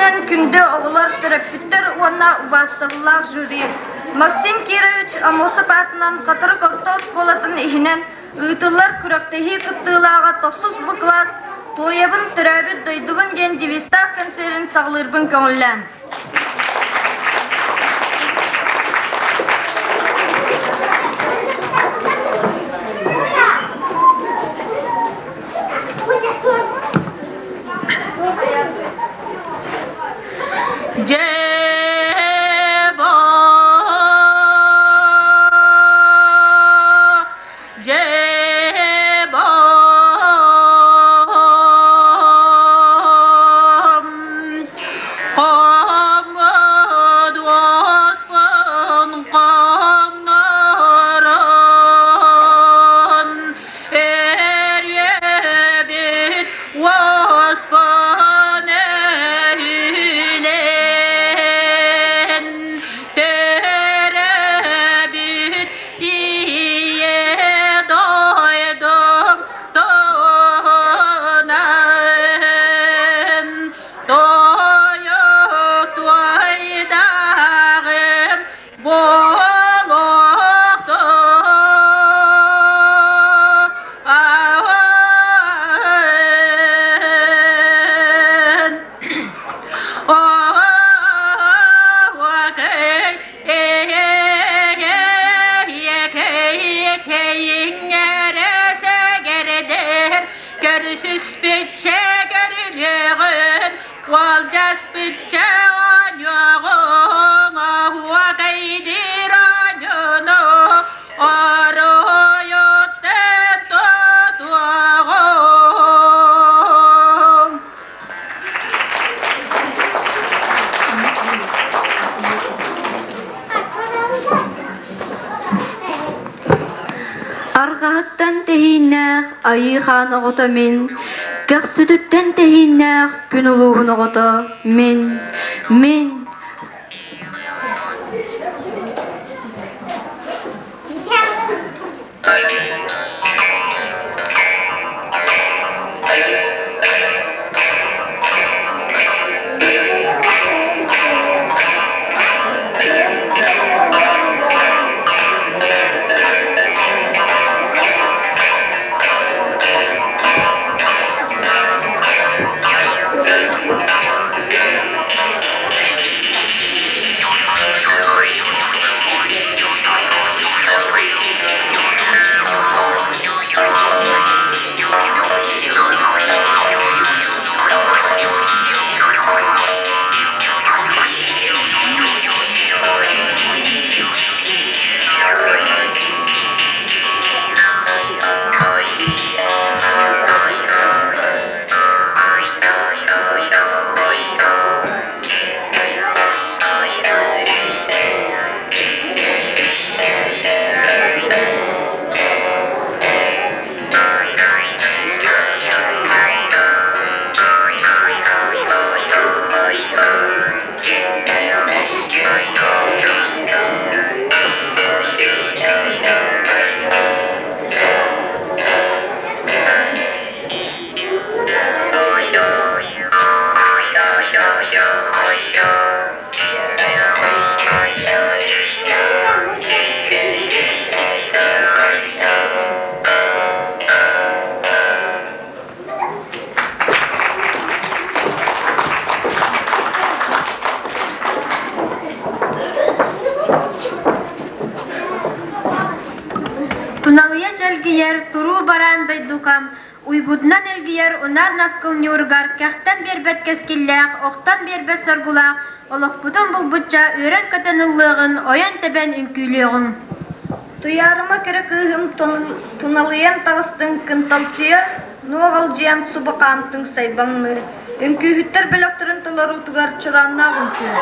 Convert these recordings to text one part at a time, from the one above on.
күнүнэн күндү оҕолор, төрөппүттэр уонна убаастабыллаах жюри! Максим Кирович Аммосов аатынан Хатырык орто оскуолатын иһинэн ыытыллар күрэхтэһии кыттыылааҕа тохсус бу кылаас «Туойабын, төрөөбүт дойдубун» диэн девизтаах концерын саҕалыырбын көҥүллээн. Эрьэбит уоспан өһүлэн төрөбүт ийэ дойдум туһунан тойук туойдаҕым Көрүсүспүччэ көрүлүөҕүн, Уолдьаспычча оонньуоҕуҥ, Оһуокайдыыр оонньууну Оруйуттан тутуоҕуҥ. Арҕаһыттан тэһииннээх Айыы Хаан оҕото мин, көхсүтүттэн тэһииннээх күн улууһун оҕото мин, мин Туналыйа дьэлгийэр туруу бараан дойдукам, уйгутунан илгийэр унаар наскыл ньууругар кэхтэн биэрбэт кэскиллээх, охтон биэрбэт соргулаах олохпутун булбучча үөрэн-көтөн ыллыаҕын, ойон-тэбэн үҥкүүлүөҕүҥ. Туйаарыма кэрэ кыыһым туналыйан таҕыстыҥ кынталчыйа, нуоҕалдьыйан субу хаамтыҥ сайбаҥныы, үҥкүүһүттэр бөлөхтөрүн толоруутугар чурааннаах үҥкүү.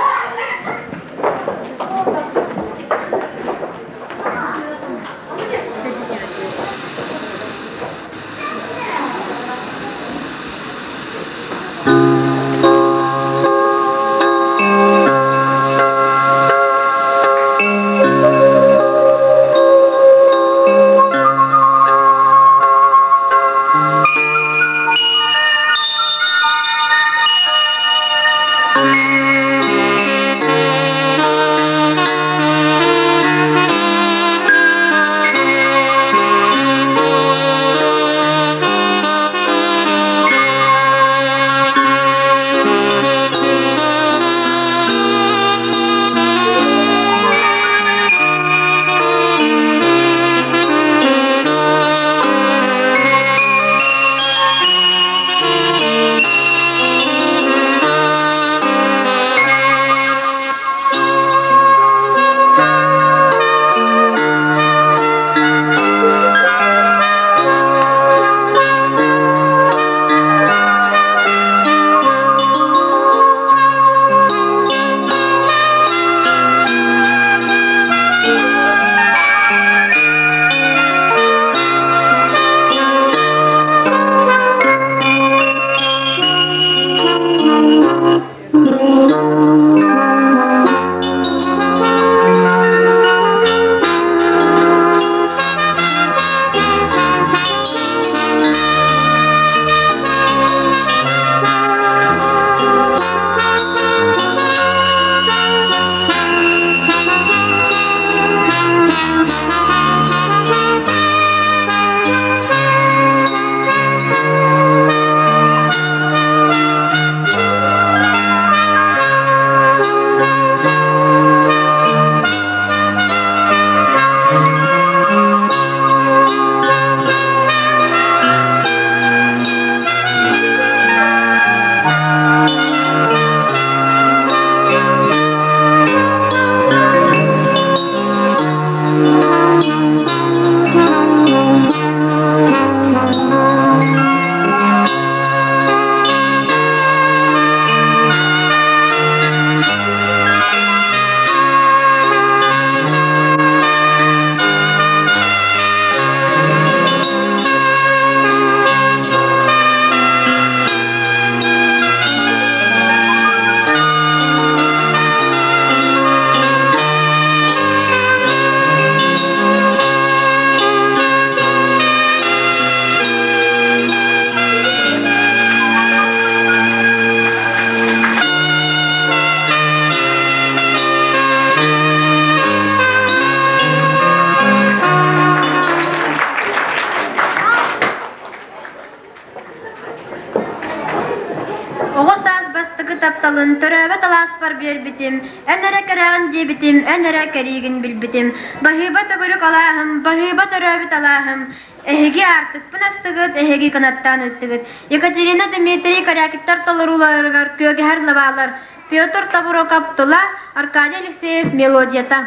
тапталын төрөөбөт алааспар биэрбитим, эн эрэ кэрэҕин диэбитим, эн эрэ кэриигин билбитим. Баһыыба төгүрүк алааһым, баһыыба төрөөбүт алааһым, эһиги аартыкпын астыгыт, эһиги кынаттаан ыттыгыт. Екатерина Дмитрий Корякиттар толорууларыгар күөгэһэр лабаалар, Петр Табуроков тыла, Аркадий Алексеев мелодията.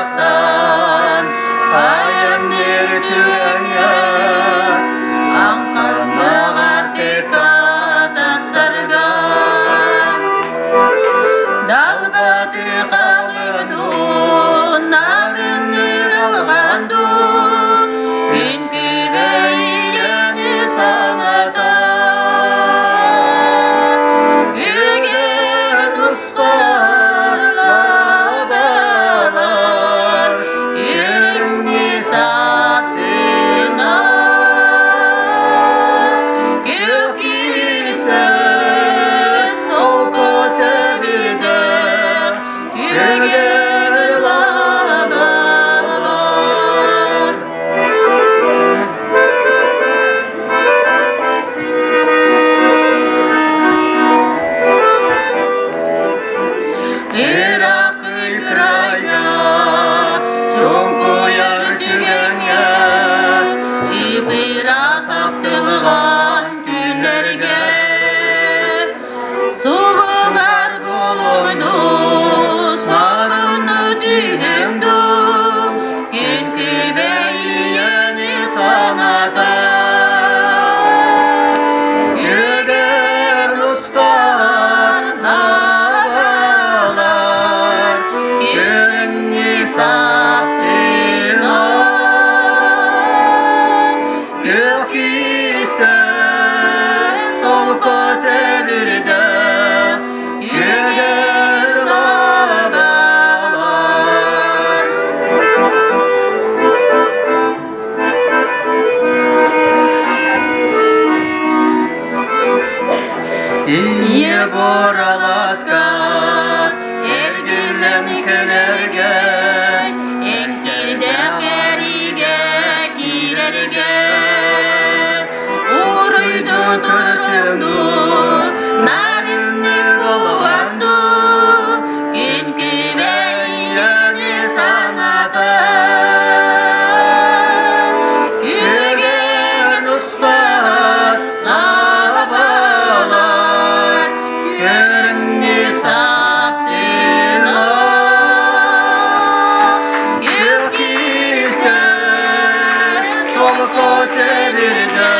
Аласан айан түөҥҥэ аҥхаллаҕар тахсарга Далбаты хаҥынуун нарынны алҕан дуу күн күбэйэни саната Үгэн устар лабалар Үрүҥнү сапсына Күркүсэ солко сөбүдэр Күгэр лабалар Ыраах Украина, чуҥкуйар түгэҥҥэ, ып-ыраас ахтылҕан күннэргэ, субугар булуну, сарыны түһэн дуу, күн күбэй ийэни саната. Күгэр устар наҕалар, күҥҥү сапсына. Күөх киирсэ, солко сэбирдэ, күгэр лабалар. Ийэ буораласка эргиллэн кэлэргэ, эҥкилдээх кэриигэ киирэргэ, уруйду турсунду, нарынны булуганду, күн күбэйэни саната. Күгэн успат лабалар, көрүҥнү сапсына. Күркүсэ, солко сэбирдэ,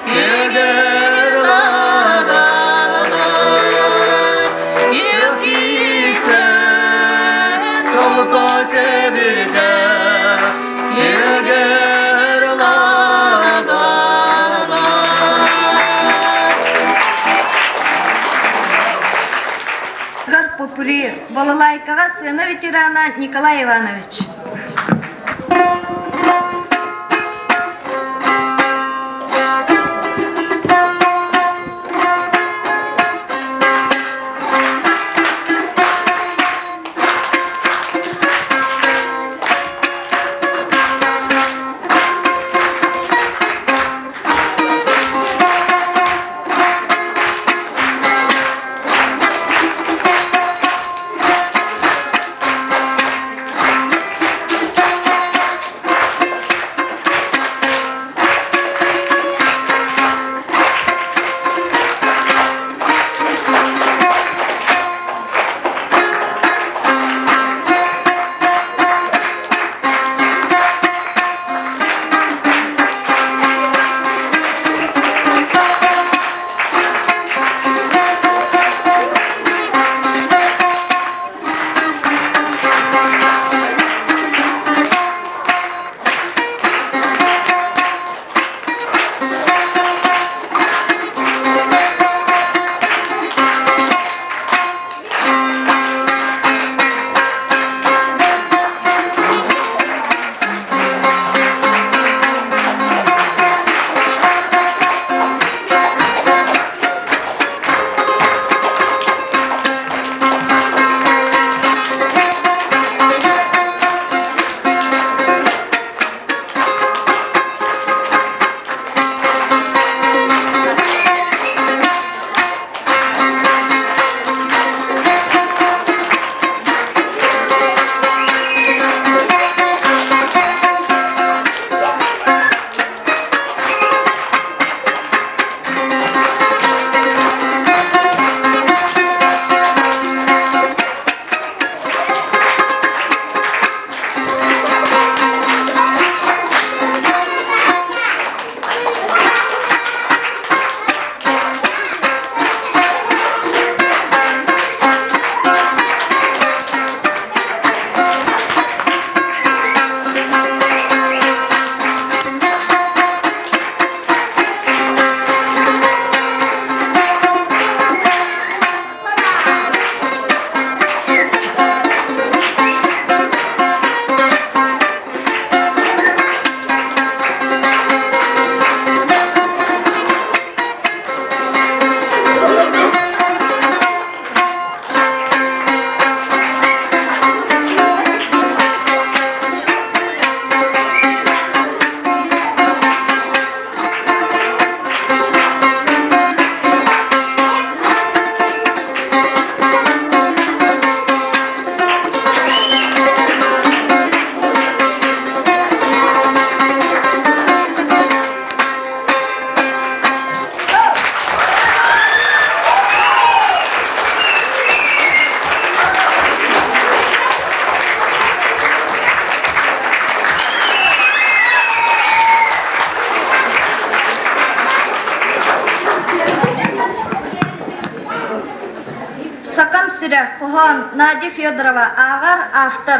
күгэр лабалар. Күркүсэ, солко сэбирдэ, күгэр лабалар. Попури, балалайкаҕа сцена ветерана Николай Иванович. сирэ, хоһоон, Надя Федорова, ааҕар автор.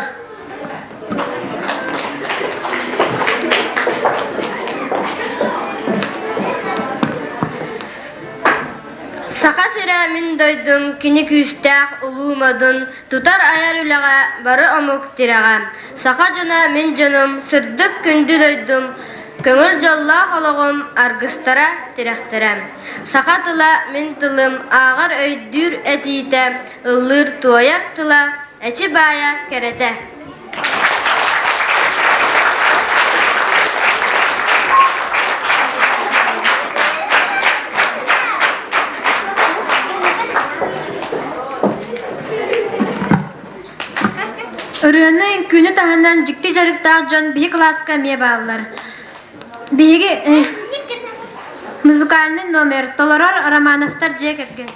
Саха сирэ мин дойдум, кини күүстээх улуу модун, тутар айар үлэҕэ бары омук тирэҕэ. Саха дьоно мин дьонум, сырдык күндү дойдум, көҥүл дьоллоох олоҕум аргыстара, тирэхтэрэ. Саха тыла мин тылым, ааҕар өйдүүр этиитэ, ыллыыр туойар тыла, эчи баайа кэрэтэ. Ырыаны, үҥкүүнү таһынан дьикти дьарыктаах дьон биһи кылааска эмиэ бааллар. Биһиги музыкальный номер толорор Романовтар дьиэ кэргэн.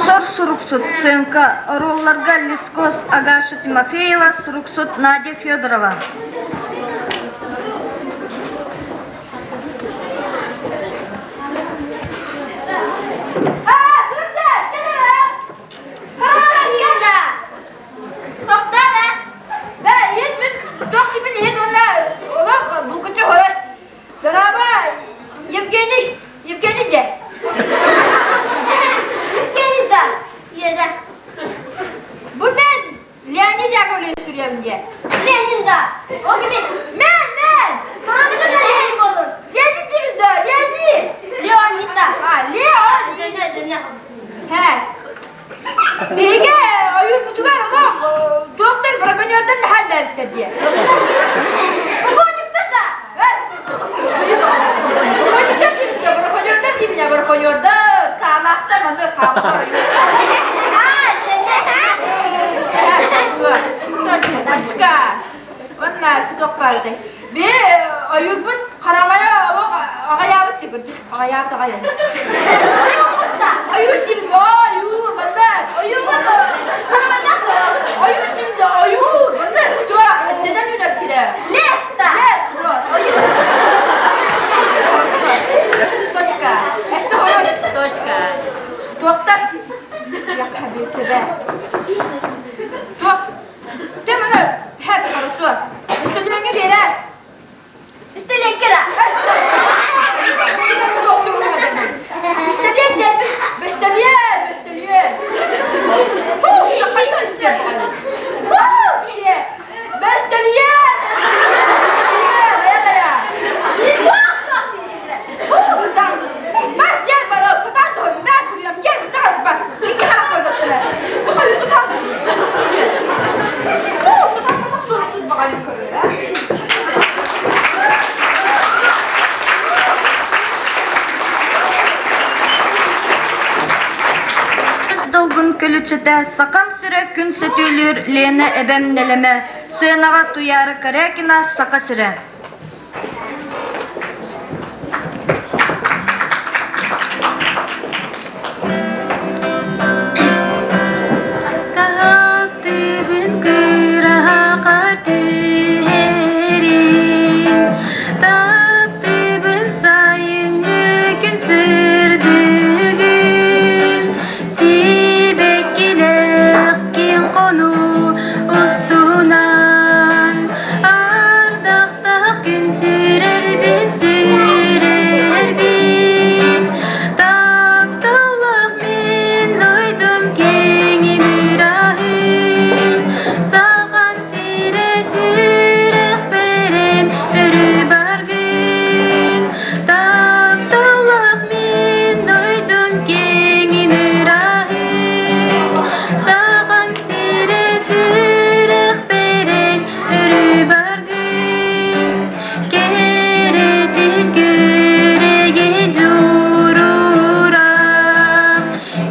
Сор суруксут сценка оруолларга Лискос Агаша Тимофеева, суруксут Надя Федорова. Евгений, Евгений де. Евгений да, Еда. Бу мен Леонид Яковлевич сүрүөм диye. Ленин да. Ол кими? Мен, мен. Ленин болун. Леонид дейбиз да, Леонид. Леонид да. А, Леонид. Хэ. Биһиги ойуурбутугар олох доктор браконьердар наһаа элбээбиттэр диye. Браконьердар да. Браконьердар дейбит да, браконьердар дейбит да, браконьердар, саамаахтар маннык хаамалар. Точка. Уонна сыток баарытай. Би ойуурбут харамайа олох аҕайаабыт тигирдик. Аҕайаабыт аҕайан. Ойуур дибин ойуур манна ойуур харамайдаах ойуур дибин ойуур манна туа нeden үнэр сирэ. Лес. Лес. Сөбө. Туох? Дьэ маны һэп хорошо. Үстэлиэҥҥэ биэрээр. Үстэлиэҥкэ да. Үстэлиэҥ диэн бөстөлүөн, бөстөлүөн. Хайа үстэлиэн? Бөстөлүөн! Долгун көлүччэтэ Сахам сирэ күн сөтүөлүүр Лена эбэм нэлэмэ сценаҕа Туйаара Корякина Саха сирэ. Таптыыбын кыраха түһэрин, таптыыбын сайыҥҥы күн сырдыгын, сибэккилээх киэҥ хонуу устунан Ардахтах күн сүүрэрбин сүүрэрбин Тапталлаах мин дойдум киэҥин ыраһын Сахан сирэ сүрэхпэрин өрүү баргын Тапталлаах мин дойдум киэҥин ыраһын Сахан сирэ сүрэхпэрин өрүү баргын Кэрэтин күрэги дьуруурам,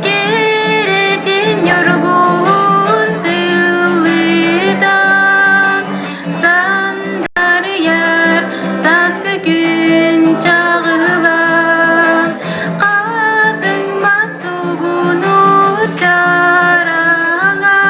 Кэрэтин ньургуһун тыллытам, Сандарыйар сааскы күн чаҕыла, Хатыҥ мас тугунуур чараҥа,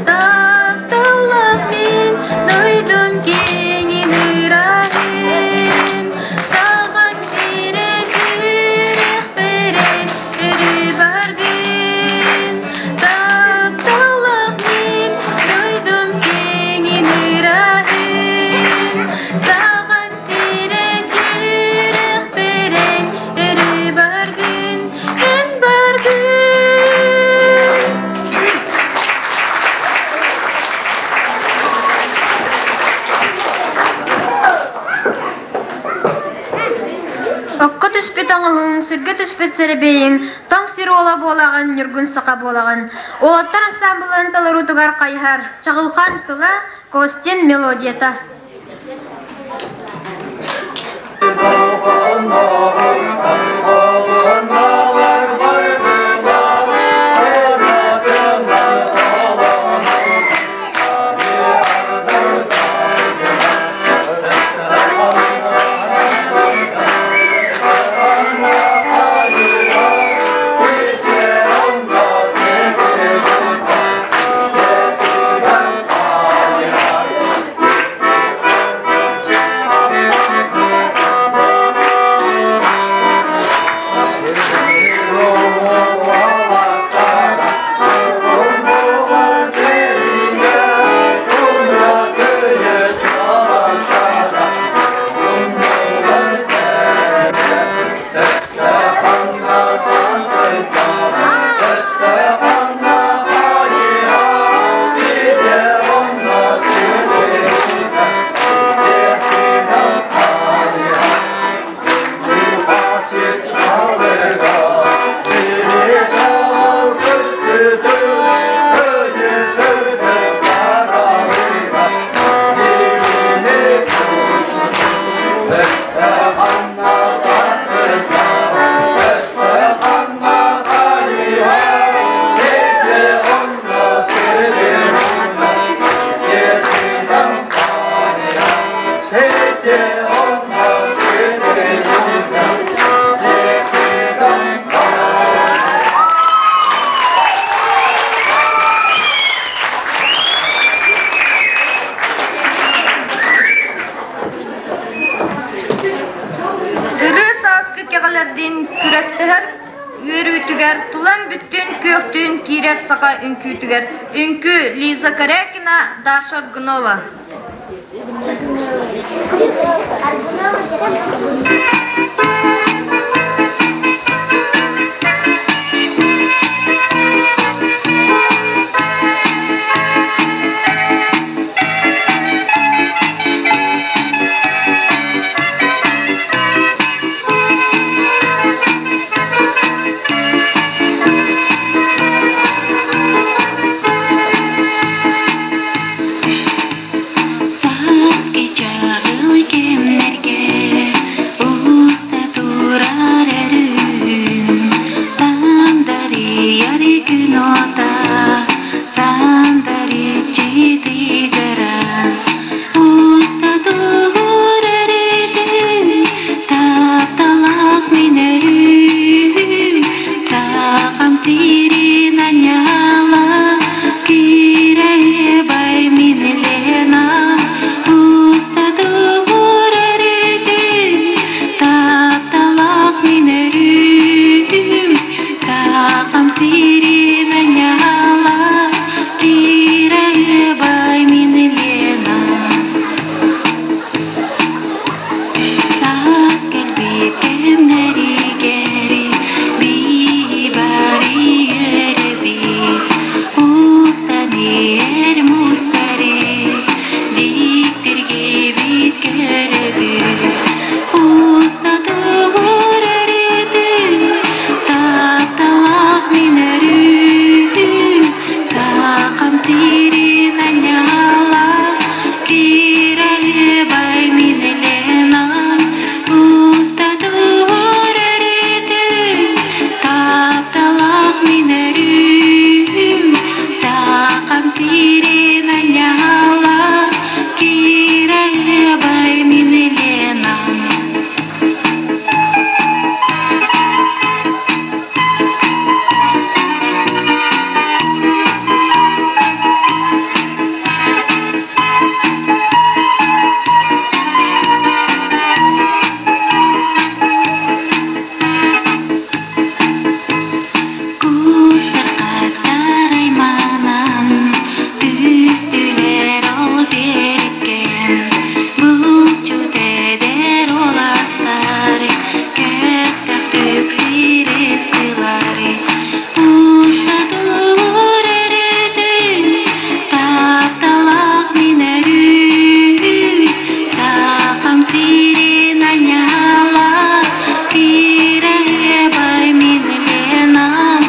Тапталлаах мин дойдум киэҥин ыраһын, Саҕан сирэ сүрэхпэрэн өрүү бардын. Тапталлаах мин дойдум киэҥин ыраһын, Саҕан сирэ сүрэхпэрэн өрүү бардын, эн бардын. Окко түспүт оҥоһуҥ, сиргэ түспүт сэрэбиэйиҥ, тоҥ сир уола буолаҕын, ньургун саха буолаҕын. Уолаттар ансаамбылын толоруутугар хайыһар, чаҕылхан тыла, Костин мелодията. үөрүүтүгэр, тулам бүттүүн күөхтүүн киирэр саха үҥкүүтүгэр үҥкүү Лиза Корякина, Даша Аргунова. Сааскы чаҕыл кэмнэргэ уста турар өрүүм, Сандарыйар күн уота, сандарыччы тыгара, Уста тугур өрүтүн, тапталаах мин өрүүм, Сахам сирин анньала, кирэбай мин Лена, Уста тугур өрүтүн, тапталаах мин өрүүм, Сахам сирин анньала, кирэбай мин Лена. Саас кэлбит кэмнэригэр бии-бары үөрэбит, устан мустары диктиргибит көрөбүт. Устатыгар өрүтүн, тапталаах мин өрүтүн, сахам сирин анньала, кирэбай мин Ленам, устатыгар өрүтүн, тапталаах мин өрүм, сахам сирин анньала, кирэбай мин Ленам. Кусархастар айманан түстүлэр ол биэриккэн булчут эдэр уолаттар көхтөөхтүк сиристилэр Устатыыр эрэтин тапталаах мин өрүү Сахам сирин анньала кирэбай мин Ленам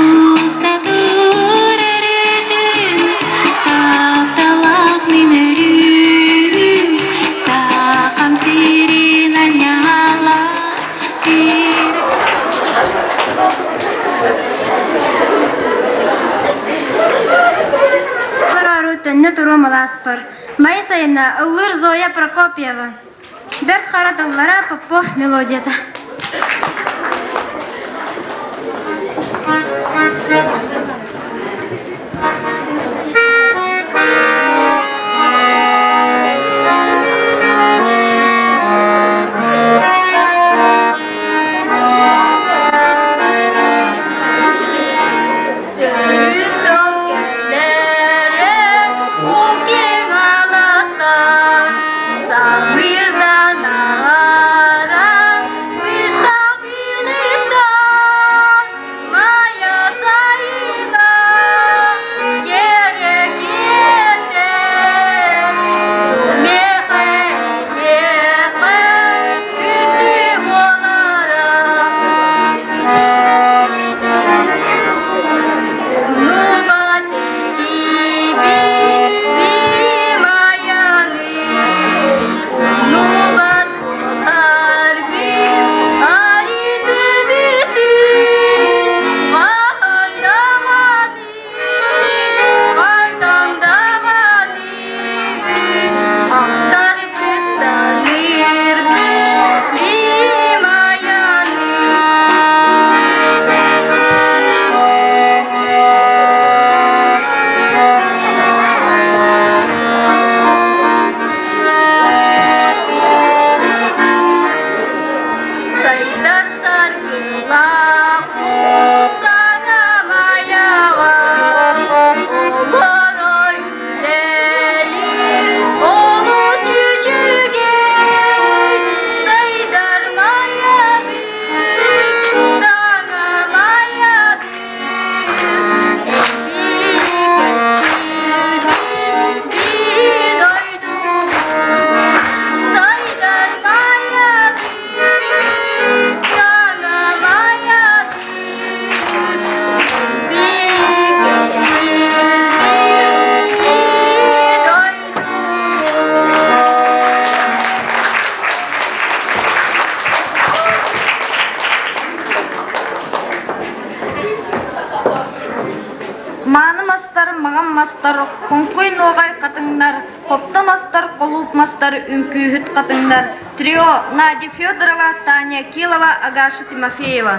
Устатыыр эрэтин тапталаах мин өрүү Сахам сирин анньала кире Олорору төннө туруом алааспар. Май сайына ыллыыр Зоя Прокопьева. Бэрт Хара тыллара Попов мелодията. мастар, хоҥкуй нуоҕай хатыҥнар, хопто мастар, холууп мастар, үҥкүүһүт хатыҥнар. Трио Надя Федорова, Таня Акилова, Агаша Тимофеева.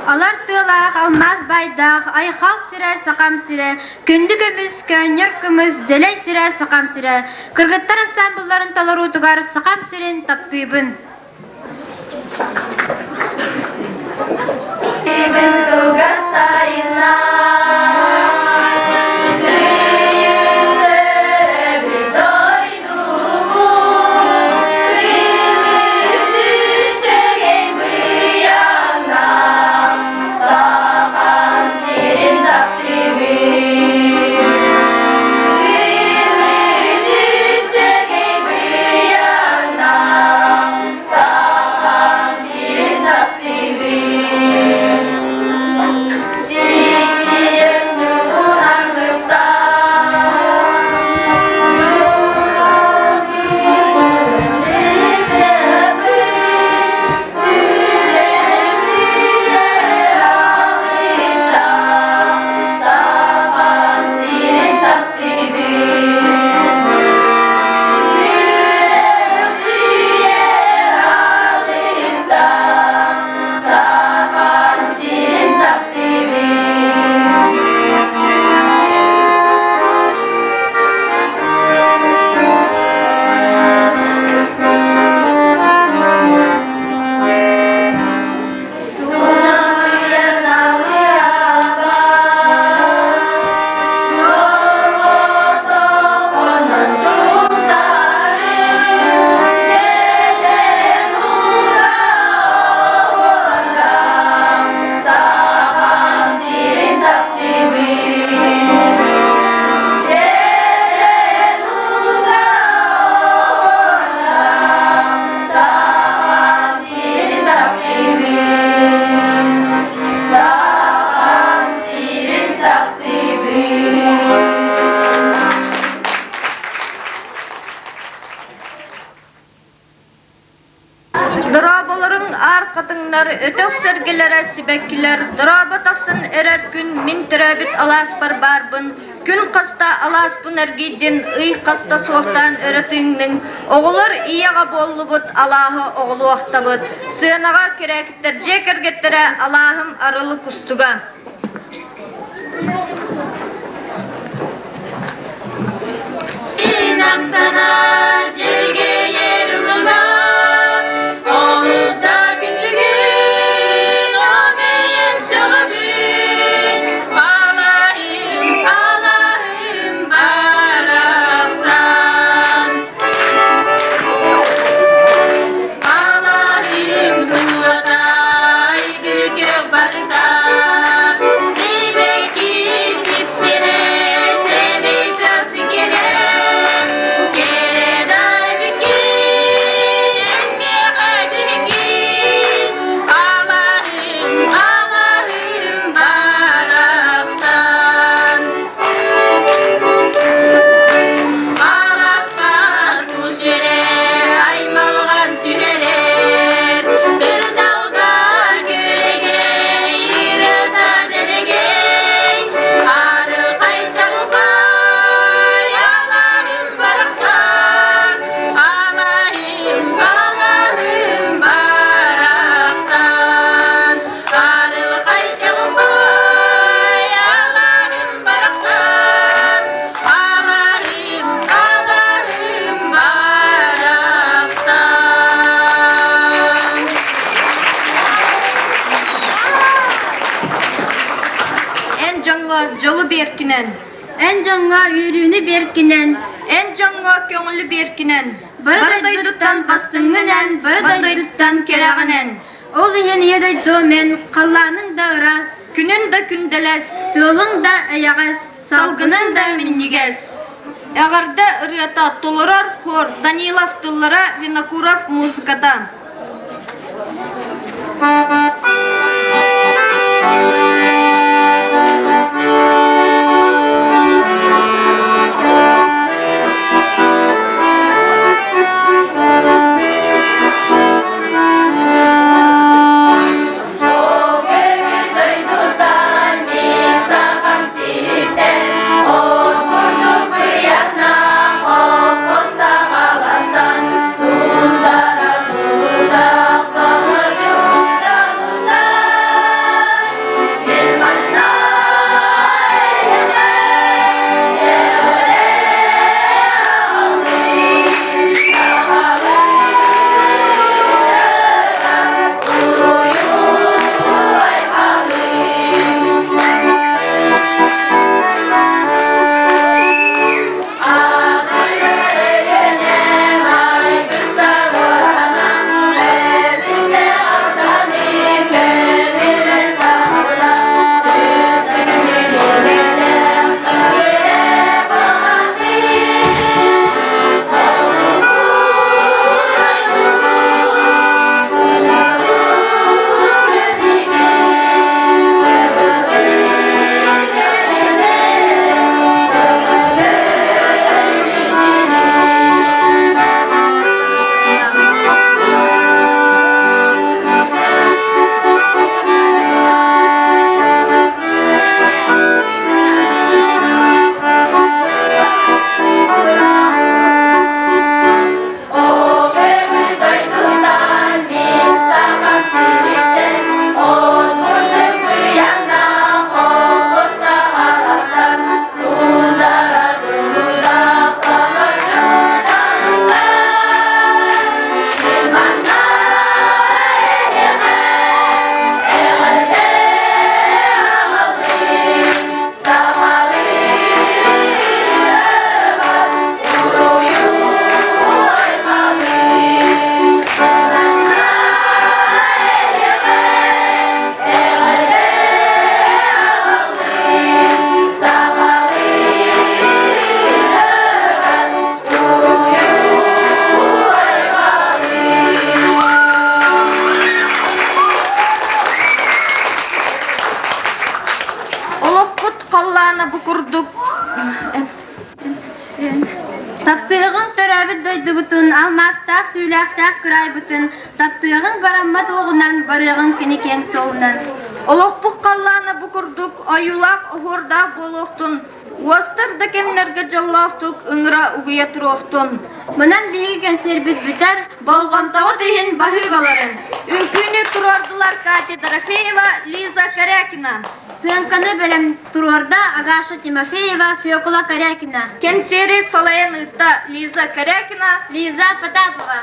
Алар тыалаах, алмаас баайдаах, айхал сирэ, сахам сирэ, күндү көмүс, көөнньөр кымыс, дэлэй сирэ, сахам сирэ. Кыргыттар ансаамбылларын толоруутугар сахам сирин таптыыбын. Кылгас сайыннар, Сахам сирин таптыыбын. Аар хатыҥнар, өтөх сэргэлэрэ, сибэккилэр, дорообо тахсан эрэр күн мин төрөөбүт алааспар баарбын, күн хаста алааспын эргийдин, ый хаста суохтаан өрө тыынныҥ, оҕолор ийэҕэ буоллубут, алааһы оҕолуохтабыт, сыанаҕа кирээкиттэр дьиэ кэргэттэрэ алааһым арылы кустуга. Инамтана дьэргэйэр ылына, олус да күндүгүн, ол бэйэм сөҕөбүн, алаһым, алаһым барахсан. Алаһым туотай күкүр барыта, сибэкки сипсирэ, сэмэй сикэрэ, кэрэ да эбиккин, эн миэхэ биһиккин, алаһым, алаһым барахсан. Аласпар түһэрэ, аймалҕан түһэрэр, Кырдалга күрэгэй, ырыата дэлэгэй, Арылхай чаҕылхай, алаһым барахсан, Алаһым, алаһым барахсан, Арылхай чаҕылхай, алаһым барахсан, Алаһым, алаһым барахсан. Эн дьоҥҥо дьолу биэркинэн, Эн дьоҥҥо үөрүүнү биэркинэн, эн дьоҥҥо көҥүлү биэркинэн, бары бары дойдуттан дойдуттан бастыҥҥын эн, бары бары дойдуттан дойдуттан кэрэҕин эн. кэрэҕин Ол иһин ийэ дойдум эн, халлааныҥ да ыраас, Күнүн да күндэлэс, тыалыҥ да эйэҕэс, салгынын да минньигэс. Эҕэрдэ ырыата толорор хор Данилов тыллара, Винокуров музыката. дойдубутун, алмаастаах түүлээхтээх кыраайбытын таптыаҕыҥ бараммат уоҕунан, барыаҕыҥ кини киэҥ суолунан. Олохпут халлаана бу курдук ойуулаах оһуордаах буолуохтун, уостар да кэмнэргэ дьоллоохтук ыҥыра угуйа туруохтун. Манан биһиги кэнсиэрбит бүтэр, Болҕомтоҕут иһин баһыыбаларын. Үҥкүүнү туруордулар Катя Дорофеева, Лиза Корякина. Сыаҥканы бэлэм туруорда Агаша Тимофеева, Фекла Корякина. Кэнсиэри салайан ыытта Лиза Корякина, Лиза Потапова.